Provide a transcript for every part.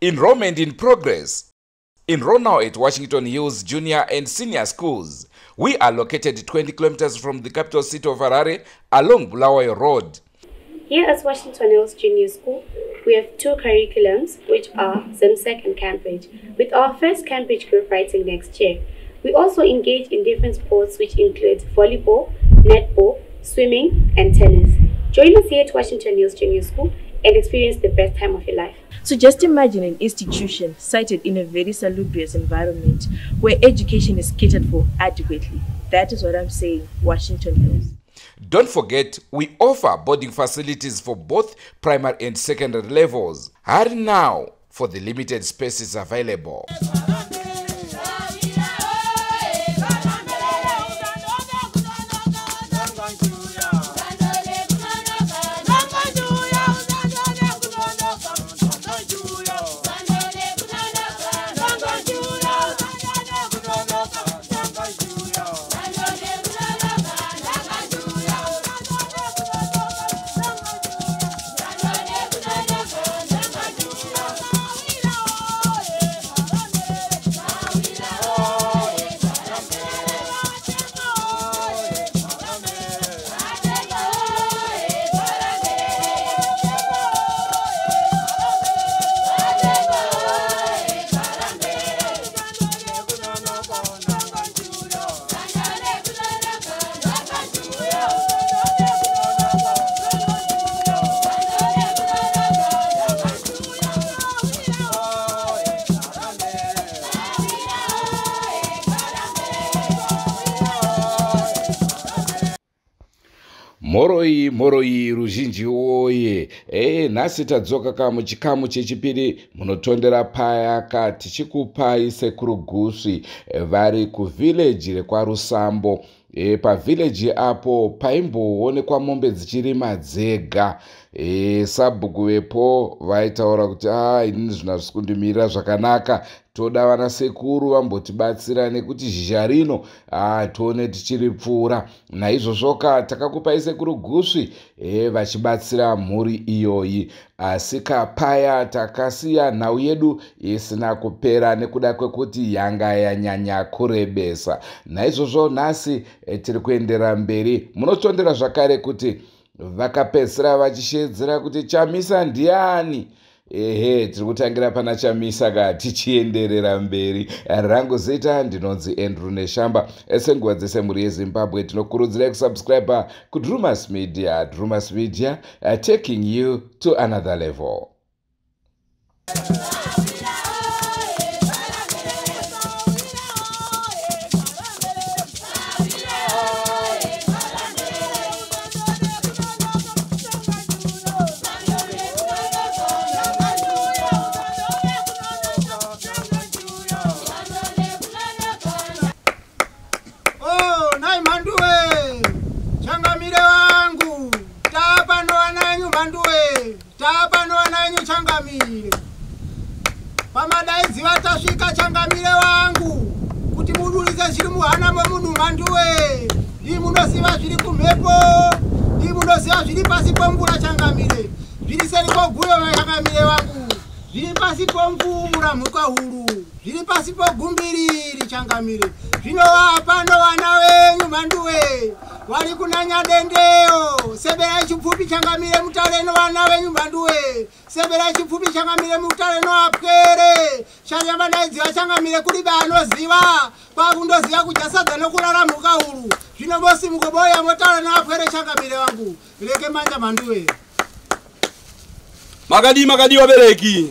Enrollment in progress. Enroll now at Washington Hills Junior and Senior Schools. We are located 20 kilometers from the capital city of Harare along Bulawayo Road. Here at Washington Hills Junior School, we have 2 curriculums, which are ZIMSEC and Cambridge, with our first Cambridge group writing next year. We also engage in different sports, which include volleyball, netball, swimming, and tennis. Join us here at Washington Hills Junior School and experience the best time of your life. So just imagine an institution sited in a very salubrious environment where education is catered for adequately. That is what I'm saying, Washington Hills. Don't forget, we offer boarding facilities for both primary and secondary levels. Hurry now for the limited spaces available. Mhoroi mhoroi ruzhinji woye. Nhasi tadzoka ka muchikamu chechipiri munotondera paya ka tichikupai Sekuru Gusvi vari kuvhileji rekwaRusambo. Pavhileji apo paimboonekwa mombe dzichirima dzega. Sabhuku vepo vaitaura kuti inini zvinhu hazvisi kundimirira zvakanaka, toda vana sekuru vambotibatsira nekuti zhizha rino tione tichiripfuura. Naizvozvoka takakupai Sekuru Gusvi vachibatsira mhuri iyoyi. Asi kapaya takasiya nhau yedu isina kupera nekuda kwekuti yanga yanyanya kurebesa. Naizvozvo nhasi tiri kuendera mberi. Munotondera zvakare kuti vakapedzisira vachishedzera kuti Chamisa ndiani. Ehe, tiri kutangira pana Chamisa ka tichienderera mberi. Rangu zita ndinonzi Andrew Neshamba. Senguva dzese mhuri yeZimbabwe tinokurudzirai kusubscribe kuDrumas Media. Drumas Media, taking you to another level. Pamadaidziva tasvika changamire wangu kuti mudurise zviri muhana momunhu mhanduwe. Ii munoziva zviri kumhepo, ii munoziva zviri pasi pomvura changamire, zviri seri kwoguyo changamire wangu, zviri pasi pomvura mhuka huru, zviri pasi pogumbiriri changamire. Zvinova pano vana venyu mhanduwe vari kuna Nyadendeo. Seberai chipfupi changamire mutare novana venyu mhanduwe. Seberai chipfupi changamire mutare noapwere. Shanyambanaidziva changamire kuri anoziva kwakundoziva kudya sadza nokurara mhuka huru. Zvino mosimuko boya motare noapwere changamire wangu. Reke manja mhanduwe. Makadii makadii vabereki.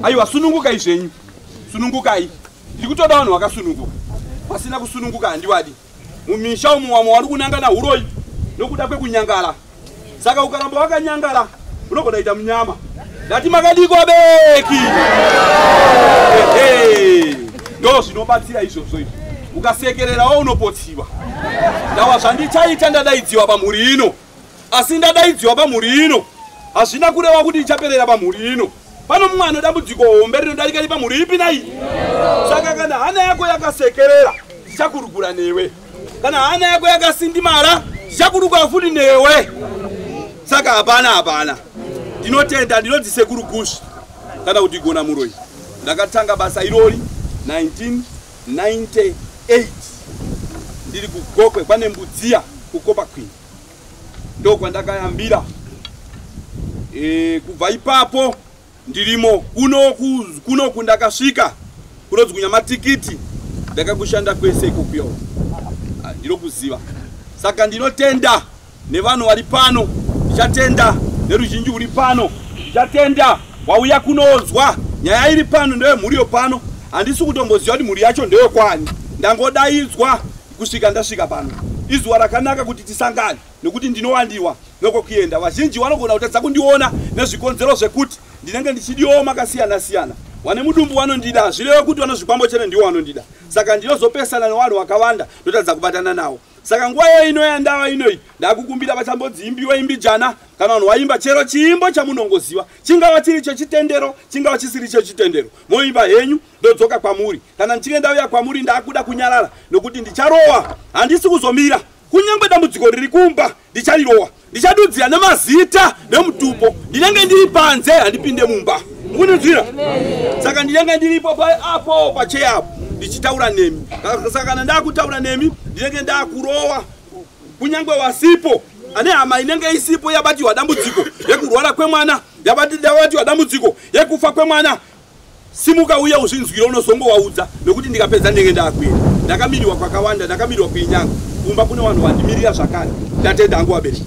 Aiwa, sunungukai zvenyu. Sunungukai. Ndiri kutoda vanhu vakasununguka. Pasina kusununguka handiwadi. Mumisha umu wamwe wari kunangana huroyi nokuda kwekunyangara. Saka ukaramba wakanyangara unogona kuita munyama. Ndati makadii vabereki. Ndo zvinobatsira izvozvo izvi. Ukasekererawo unopotsiwa. Ndawa zvandichaita ndadaidziwa pamhuri ino. Asi ndadaidziwa pamhuri ino hazvina kureva kuti ichaperera pamhuri ino. Pano mumwe anodambudziko hombe rinodarika nepamhuri ipi nai. Saka kana hana yako yakasekerera ndichakurukura newe. Kana hana yako yakasindimara ndichakurukura futi newe. Saka hapana hapana. Ndinotenda, ndinoti Sekuru Gusvi. kana kuti gona muroi. Ndakatanga basa irori 1998 ndiri kuGokwe kwane Mbudziya kuKopa Queen, ndokwandakayambira. Kubva ipapo ndirimo kunoku ndakasvika kunonzi kuNyamatikiti, ndakakushanda kwese ikokuyo, ndinokuziva. Saka ndinotenda nevanhu vari pano, ndichatenda neruzhinji uri pano, ndichatenda wauya kunonzwa nyaya iri pano ndeyemhuri yopano. Handisi kutomboziva kuti mhuri yacho ndeyekwani, ndangodaidzwa kusvika ndasvika pano. Izuva rakanaka kuti tisangane nekuti ndinowandiwa nokokuenda. Vazhinji vanogona kutadza kundiona nezvikonzero zvekuti ndinenge ndichidiwawo makasiyana siyana. Wane mudumbu vanondida, zvireve kuti vanozvikwambo chene ndiwo vanondida. Saka ndinozopesana nevanhu vakawanda ndotadza kubatana navo. Saka nguva iyo ino yandava inoi ndakukumbira vachambodziimbiwa imbijana, kana vanhu vaimba chero chiimbo chamunongoziva, chingava chiri chechitendero chingava chisiri chechitendero, moimba henyu ndodzoka kwamuri. Kana ndichinge ndauya kwamuri ndakuda kunyarara nokuti ndicharowa, handisi kuzomira. Kunyangwe dambudziko riri kumba ndicharirowa, ndichadudzira nemazita nemutupo. Ndinenge ndiri panze, handipinde mumba, mukunzwira? Saka ndinenge ndiripo apo pacheya apo ndichitaura nemi. Saka kana ndakutaura nemi ndinenge ndakurowa, kunyangwe wasipo ane hama inenge isipo yabatiwa dambudziko yekurwara kwemwana, yabatiwa dambudziko yekufa kwemwana, simuka uye uzvinzwire, unozongowaudza nekuti ndikapedza ndinenge ndakuenda. Ndakamiriwa kwakawanda, ndakamirwa kuinyanga kumba kune vanhu vandimirira zvakare. Ndatenda hangu vabereki.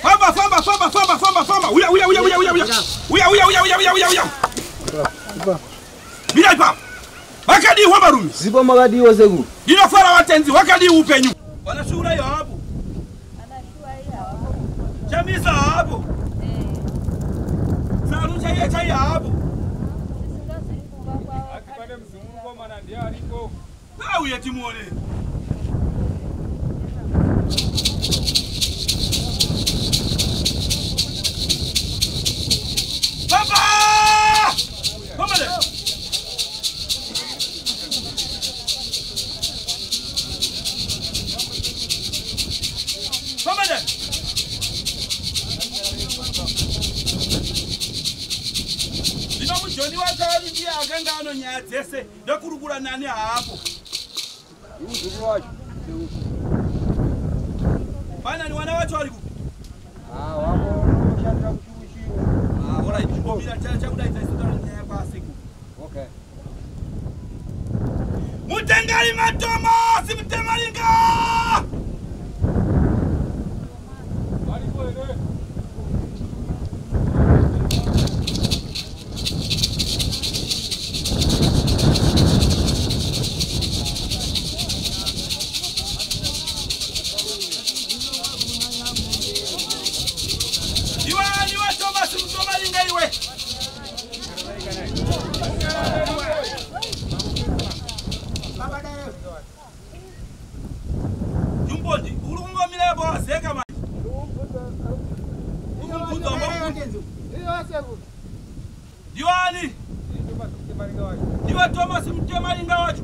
Famba, famba, famba, famba, famba. Uya, uya, uya, uya, uya, uya. Uya, uya, uya, uya, uya, uya, uya. Mira ipapo. Wakadii varume? Zipo makadiwa sekuru. Ndinofara watenzi, wakadii upenyu? Wanashuura iyo hapo. Chamisa hapo. Saru chaiye chaiye hapo. Akipane mzungu kwa mana ndiye aliko. Auye timuone. Baba! Come on. Come on. Ndino mujoni wacho ari ndiye akanga anonyaya dzese ndokurukura nani hapo. Muzukuru wacho. Bana ni wana wacho vari kupi? Ah, wako unoshandira kuchiuchiro. Ah, alright, chimbomira chakudaidza isu taura nyaya kwasekuru. Okay. Mutengari matomosi mutemaringa! Ariko here? Iwe Thomas mutemaringa iwe. Ndiwe Thomas Mutemaringa wacho.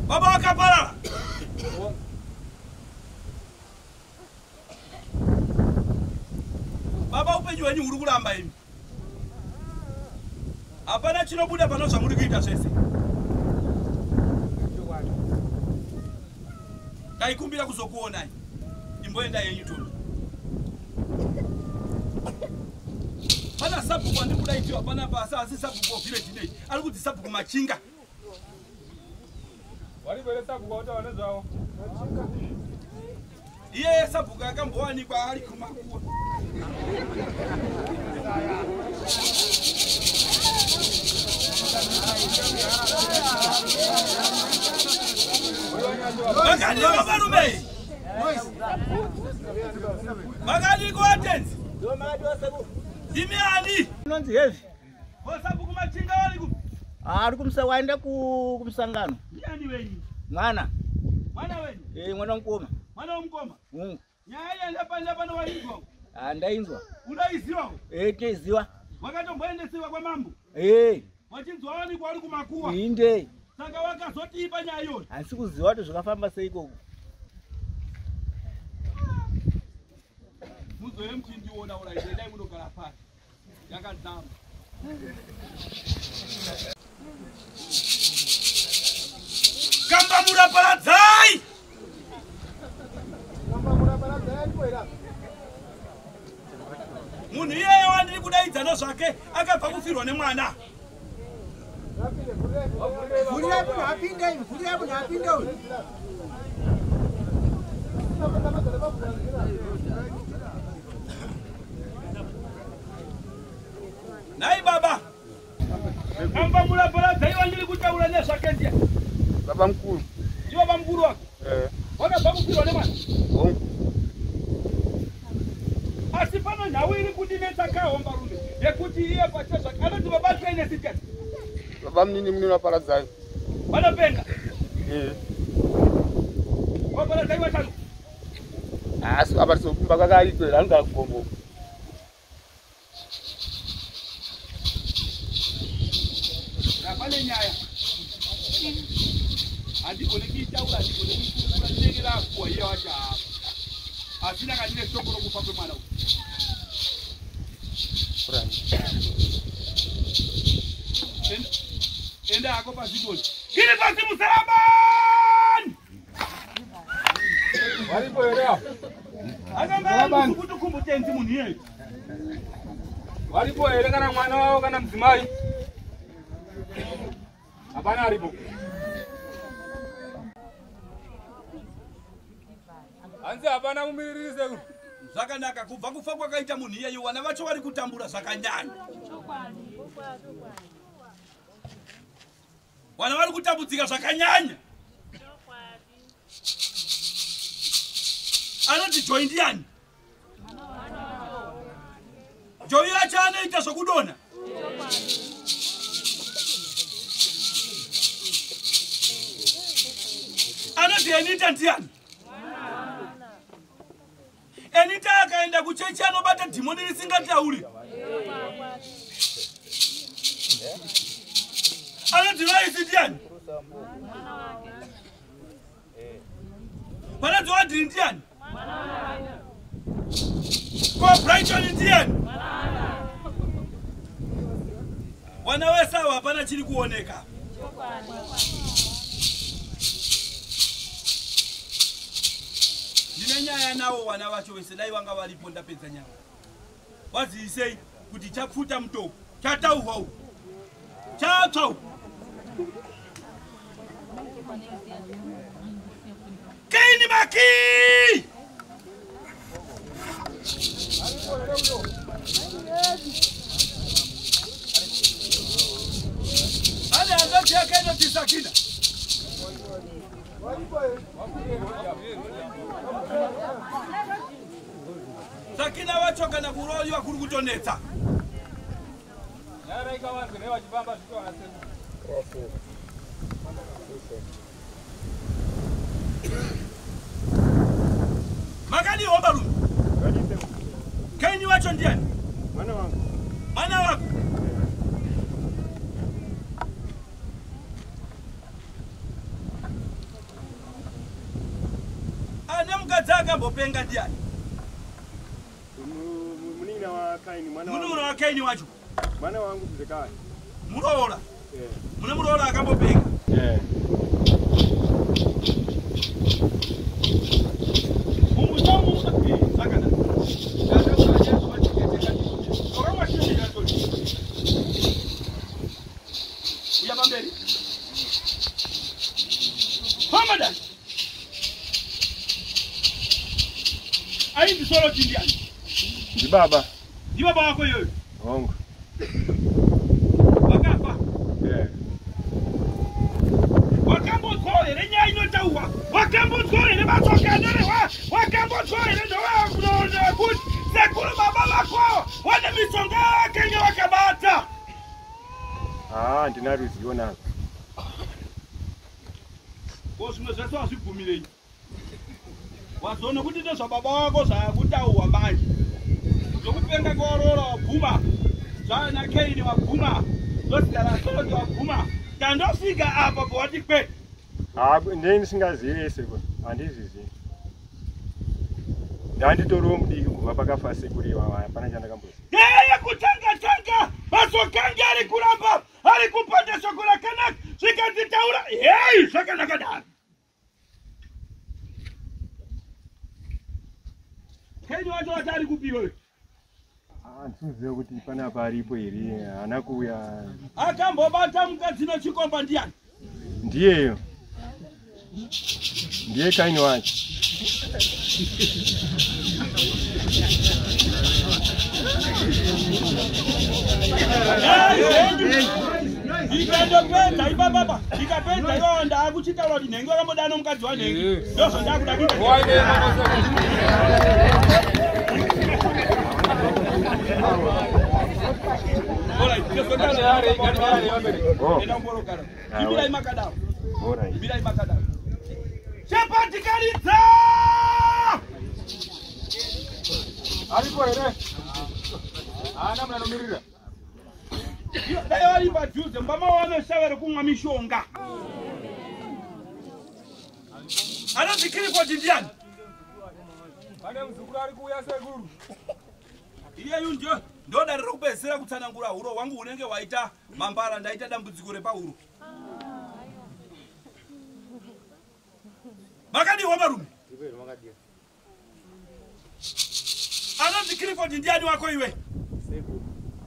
Baba wakaparara. Baba upenyu hwenyu huri kuramba imi. Hapana chinobuda pano zvamuri kuita zvese. Ndaikumbira kuzokuonai. Imboenda yenyu tondo. Pana sabhuku andiri kudaitiwa panapa asi asi sabhuku wavillage inei. Ari kuti sabhuku Machinga. Varipo here sabhuku vautaura nezvavo? Iye sabhuku akambowanikwa ari kumakuwa. Makadiko varume? Makadiko atenzi? Ndimi ani? Unonzi Heavy. Sabhuku Machinga vari kupi? Ari kumsa waenda kumusangano. Ndiani wenyu? Mwana. Mwana wenyu? Eh, mwana womukoma. Mwana womukoma? Nyaya yandapanda pano wainzwa? Ah, ndainzwa. Unoiziva? Eh, tinoiziva. Wakatomboendesiwa kwamambo? Eh. Wachinzwa wanikwa uri kumakuwa? Inde. Saka wakazotipa nyaya iyoyo? Handisi kuziva kuti zvakafamba sei ikoko. Muzove muchindiona uraite dai munogara pasi. Yakadzama. Kamba muraparadzai! Munhu iyeye wandiri kudaidza nezvake akabva kufirwa nemwana. Vhurirai munhu apinde, vhurirai munhu apinde uyu. Nhai baba. Kamba muraparadzai wandiri kutaura nezvake ndiye. Baba mukuru. Ndiwe baba mukuru wako? Eh. Wakabva kufirwa nemwana? Hongu. Asi pano nhau iri kundinetsa kahomba rume yekuti iye pachezvake anoti baba traine sikati. Baba munini munini waparadzai. Vanopenga. Eh. Waparadzai vachano. Asi apa tizokumba kwakaitwa anogara kugombo. Pane nyaya. Handigone kuitaura, handigone kuikurukura, ndinenge ndakuwa iye wacho apa. Asi ndanga ndine shoko rokufa kwemwana uyu. Enda hako pasi toni. Kiri pasi musalabani! Varipo here avo? Akanga ari musukutukumbutenzi munhu iyeyu. Varipo here kana mwana wavo kana mudzimai? Hapana aripo. Hanzi hapana mumiriri sekuru. Zvakanaka kubva kufa kwakaita munhu iyeyu vana vacho vari kutambura zvakanyanya. Vana vari kutambudzika zvakanyanya. Anoti Joy ndiani? Joy yacho anoita zvokudonha. Anoti Enita ndiani? Enita akaenda kuchechi anobata dhimoni risingatauri. Anoti Raisi ndiani? Panoti Wadri ndiani? Ko Brighton ndiani? Vana vese ava hapana chiri kuoneka. Ndine nyaya navo vana vacho vese dai vanga varipo ndapedza nyaya. Vazivisei kuti chapfuta mutoko, chataurwa uku, chatsva uku. Kaini Maki! Ane hanzvadzi yake inoti Sakina. Sakina vacho kana kuroyiwa kuri kutonetsa. Nyara ikawanzwe nevachifamba zvitowana sekuru. Makadiwo barume? Kaini wacho wacho ndiani? Mwana wangu. Mwana wako? Ane mukadzi akambopenga ndiani? Munina wa Kaini, mwana wangu. Munina wa Kaini wacho? Mwana wangu zvekare. Muroora? Mune muroora akambopenga? Ndibaba. Ndibaba wako iyoyo? Hongu. Wakafa? Wakambodzwawo here nyaya inotaurwa? Wakambodzwawo here matsoka anorehwa? Wakambodzwawo here ndovakunoona kuti sekuru baba vako vane mishonga yavakenge vakabata? Handina ruzivo nazvo. Ko zvimwe zvese wazvibvumirei? Wazoona kuti ndezvababa vako zvakutaurwa manje. Zvokupenga kwaroora wabvuma, zvana Kaini wabvuma, zvosigara Soroti wabvuma. Tandosvika apa pawati kwe. Ndei ndisingazivi ese handizvizivi. Ndanditoriwo mudiki kubva pakafa sekuru ivava, hapana chandakamboziva. Nyaya yekutanga tanga masokange ari kuramba ari kupanda shoko rakanaka zvikadzitaura hei zvakanaka daro. Kaini wacho wacho ari kupi iwewe? Handisizive kuti panapa aripo here, haana kuuya. Akambobata mukadzi nechikomba ndiani? Ndiyeyo. Ndiye Kaini wacho. Ikandopedza ipapapa, ikapedza iwawa ndaakuchitaura kuti nhengi wakambodana mukadzi wanhengi. Ndozvandakuda kuita. Imirai makadaro. Imirai makadaro. Chepatikaridza! Aripo here? Haana munhu anomirira. Dai vari padhuze mumba mavo vanoshava rekumwa mishonga. Anonzi Kirifodi ndiani? Pane muzukuru ari kuuya sekuru. Iyeyu ndiyo ndodare rokupedzisira kutsanangura huro hwangu hunenge hwaita mambara, ndaita dambudziko repahuro. Makadiwa varume? Anonzi Kirifodi ndiani wako iwe?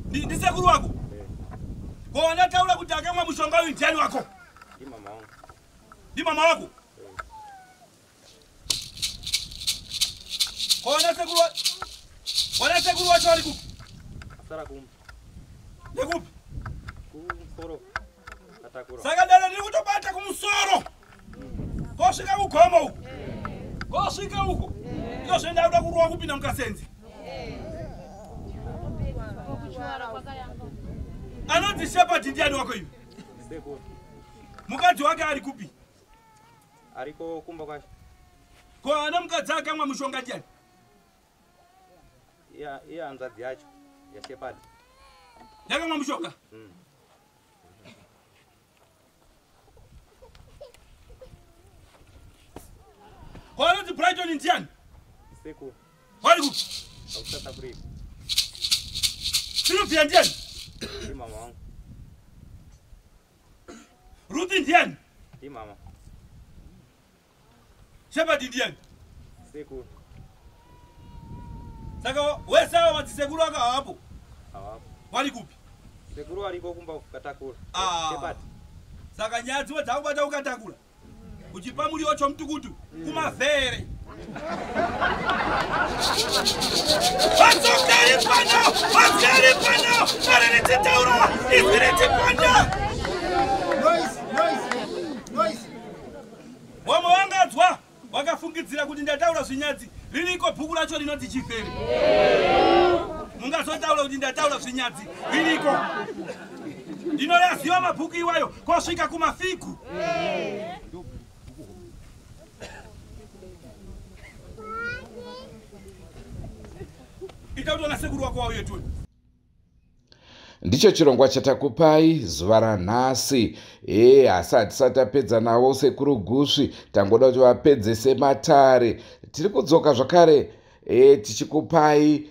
Ndisekuru wako? Ko wandataura kuti akamwa mushonga uyu ndiani wako? Ndimama wako? Ko wanasekuru wacho vari kupi? Ndekupi? Saka dare ndiri kutobata kumusoro. Kosvika kugomo uku. Kosvika uko. Ndozve ndakuda kurowa kupinda mukasenzi. Anonzi Shepherd ndiani wako iwe? Mukadzi wake ari kupi? Ariko kumba kwacho. Ko ana mukadzi akamwa mushonga ndiani? Iye hanzvadzi yacho yaShepherd. Yakamwa mushonga? Ko anonzi Brighton ndiani? Sekuru. Vari kupi? South Africa. Sylvia ndiani? Ndimama wangu. Ruth ndiani? Ndimama. Shepherd ndiani? Sekuru. Saka wese ava madzisekuru aka havapo? Havapo. Vari kupi? Sekuru ariko kumba kukatakura. Shepherd. Saka nyaya dzimwe dzakubata kukatakura. Uchipa muriwo chomutukutu kumavhere. Vatsokeri pano! Vatsokeri pano! Dare richitaura! Izwi richipanda! Noise, noise, noise. Vamwe vangadzwa vakafungidzira kuti ndataura zvinyadzi. Ririko bhuku racho rinoti chifere. Mungazotaura kuti ndataura zvinyadzi. Ririko. Ndinoraziva mabhuku iwayo kosvika kumafigu. Ita kuti vanasekuru wako vauye toni. Ndicho chirongwa chatakupai zuva ranhasi. Asi hatisati tapedza navo sekuru Gusvi, tangoda kuti vapedzese matare. Tiri kudzoka zvakare tichikupai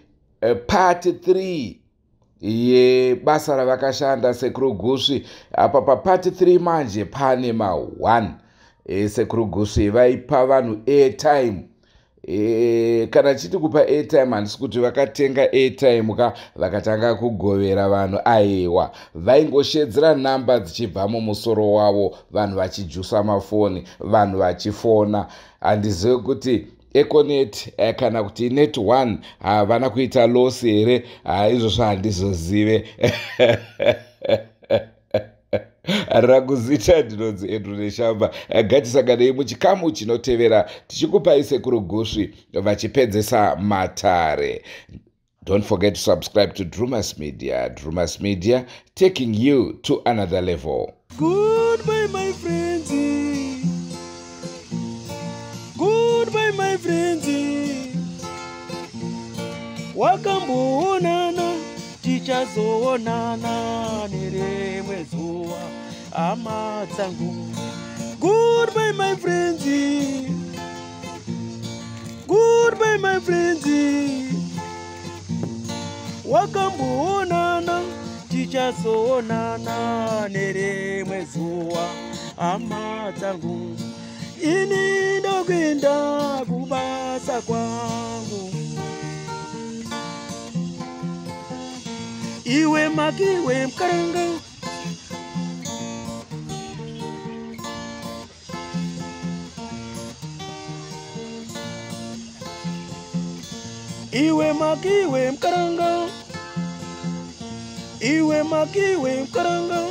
part 3 yebasa ravakashanda sekuru Gusvi. Apa papart 3 manje pane ma1. Sekuru Gusvi vaipa vanhu airtime. Kana chiti kupa airtime, handisi kuti vakatenga airtime ka vakatanga kugovera vanhu, aiwa, vaingoshedzera namba dzichibva mumusoro wavo, vanhu vachijusa mafoni, vanhu vachifona. Handizivi kuti Econet kana kuti Net One havana kuita loss here. Izvozvo handizozive. Rakuzita ndinonzi Andrew Neshamba. Ngatisanganei muchikamu chinotevera tichikupai sekuru Gusvi vachipedzesa matare. Don't forget to subscribe to Drumas Media. Drumas Media, taking you to another level. Goodbye, my friends. Goodbye, my friends. Wakamboonana, tichazoonana nerimwe zuva, hama dzangu. Goodbye, my friends. Goodbye, my friends. Wakamboonana, tichazoonana nerimwe zuva, hama dzangu. Ini ndokuenda kubasa kwangu. Iwe makiwe mkaranga. Iwe makiwe mkaranga. Iwe makiwe mkaranga.